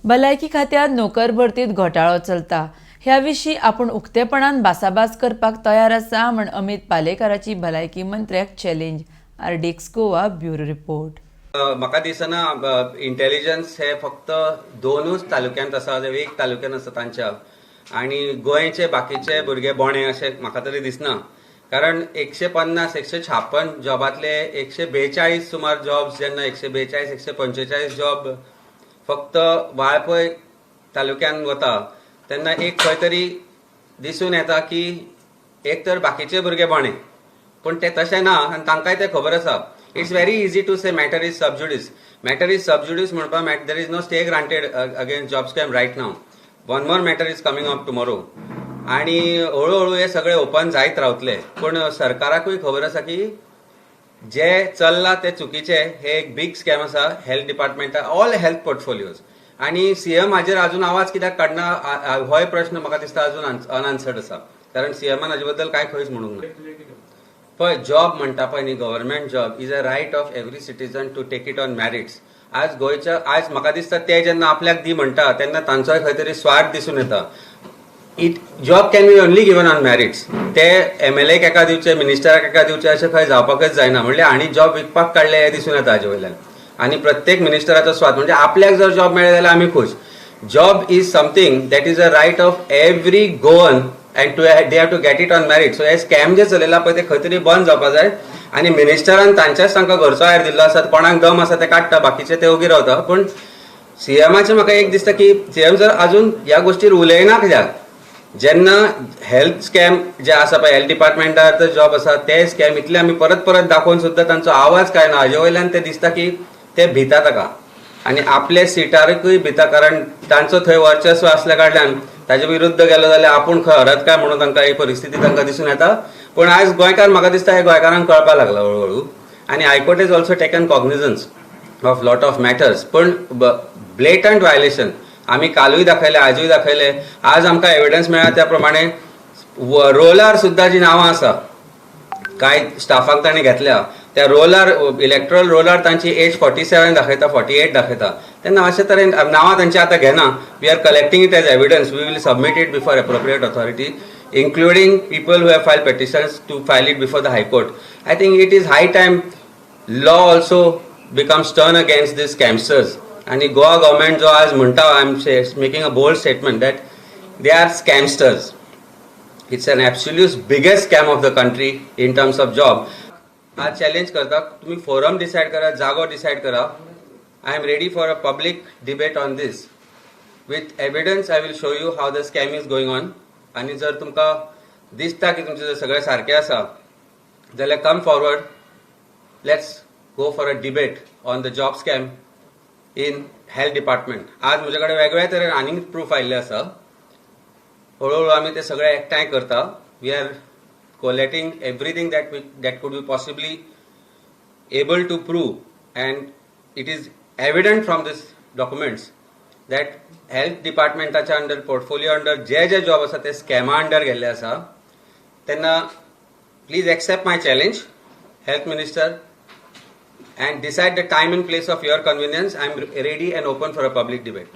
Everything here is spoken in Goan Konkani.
भलायकी खात्यांत नोकर भरतीत घोटाळो चलता. ह्या विशीं आपूण उक्तेपणान भासाभास करपाक तयार आसा म्हण अमित पालेकाराची भलायकी मंत्र्याक challenge. RDX Goa bureau report. म्हाका दिसना, इंटेलिजन्स हे फक्त दोनूच तालुक्यांत आसा, एक तालुक्यांत आसा तांच्या आनी गोंयचे बाकीचे भुरगे बोणे अशें म्हाका तरी दिसना. कारण 150, 156 जॉबांतले 142 सुमार जॉब्स जेन्ना 142, 145 जॉब फक्त वाळपय तालुक्यांत वता तेन्ना एक खंय तरी दिसून येता की एक तर बाकीचे भुरगे बोणे, पूण ते तशें ना आनी तांकांय तें खबर आसा. It's very easy to say matter is sub judice. Matter is sub judice म्हणपा there is no stay granted against job scam right now. One more matter is coming up tomorrow आणि हळूहळू हे सगळे ओपन जायत रावतले. पूण सरकाराकूय खबर आसा की जे चल्ला ते चुकीचे. हे एक बीग स्कॅम आसा हेल्थ डिपार्टमेंटा, ऑल हेल्थ पोर्टफोलिओज. आणि सीएम हाजेर अजून आवाज कित्याक काडना, होय प्रश्न म्हाका दिसता अजून अनआन्सर्ड आसा, कारण सीएमान हाजे बद्दल काय खंयच म्हणूंक ना. पळय, जॉब म्हणटा पळय न्ही, government job is a right of every citizen to take it on merits. आज गोंयच्या, आज म्हाका दिसता ते जेन्ना आपल्याक दी म्हणटा तेन्ना तांचोय खंय तरी स्वार्थ दिसून येता. It job can be only given on merits. ते एमएलए एका दिवचे, मिनिस्टराक एका दिवचे अशें खंय जावपाकच जायना. म्हणल्यार आनी जॉब विकपाक काडले हे दिसून येता हाजे वयल्यान. आनी प्रत्येक मिनिस्टराचो स्वार्थ म्हणजे आपल्याक जर जॉब मेळ्ळे जाल्यार आमी खूश. Job is something that is a right of every Goan and to they have to get it on merit. So hey scam जे चलयला पळय ते खंय तरी बंद जावपा जाय. आनी मिनिस्टरान तांच्याच तांकां घरचो आयर दिल्लो आसा. कोणाक दम आसा ते काडटा, बाकीचे ते ओगी रावता. पूण सीएमाचें म्हाका एक दिसता की सीएम जर अजून ह्या गोश्टीर उलयना कित्याक, जेन्ना हेल्थ स्कॅम जे आसा पळय, हेल्थ डिपार्टमेंटार जॉब आसा ते स्कॅम इतले आमी परत परत दाखोवन सुद्दां तांचो आवाज काय ना. हाजे वयल्यान ते दिसता की ते भिता ताका आनी आपले सिटारकूय भिता, कारण तांचो थंय वर्चस्व आसल्या कारणान ताजे विरुद्ध गेलो जाल्यार आपूण खंय हरत काय म्हणून तांकां ही परिस्थिती तांकां दिसून येता. पूण आयज गोंयकार, म्हाका दिसता, हे गोंयकारांक कळपाक लागला हळू हळू आनी High Court is also taken cognizance of lot of matters. पण ब्लेटंट व्हायलेशन आमी कालूय दाखयले, आजूय दाखयले. आज आमकां एविडन्स मेळ्ळा त्या प्रमाणे रोलार सुद्दां जी नांवां आसा, कांय स्टाफाक तांणी घेतल्या, त्या रोलार, इलेक्ट्रल रोलार तांची एज 47 दाखयता, 48 दाखयता. तेन्ना अशे तरेन नांवां तांची आतां घेना. We are collecting it as evidence. We will submit it before appropriate authority, including people who have filed petitions to file it before the High Court. I think it is high time law also becomes stern against these scamsters. आणि गोवा गव्हर्मेंट जो आज म्हणटा, I am making a bold statement that they are scamsters. It's an absolute biggest scam of the country in terms of job. आज चॅलेंज करता, तुम्ही फोरम डिसायड करा, जागो डिसायड करा. I am ready for a public debate on this. With evidence I will show you how the scam is going on. आनी जर तुमकां दिसता की तुमचें जर सगळें सारकें आसा जाल्यार come forward, let's go for a debate on the job scam in health department. आज म्हजे कडेन वेगवेगळ्या तरेन आनीक प्रूफ आयिल्ले आसा. हळूहळू आमी ते सगळे एकठांय करता. We are collating everything that could be possibly able to prove, and it is evident from this documents that health डिपार्टमेंटाच्या under, portfolio under J J job आसा ते स्कॅमा अंडर गेल्ले आसा. तेन्ना please accept my challenge, health minister, and decide the time and place of your convenience. I am ready and open for a public debate.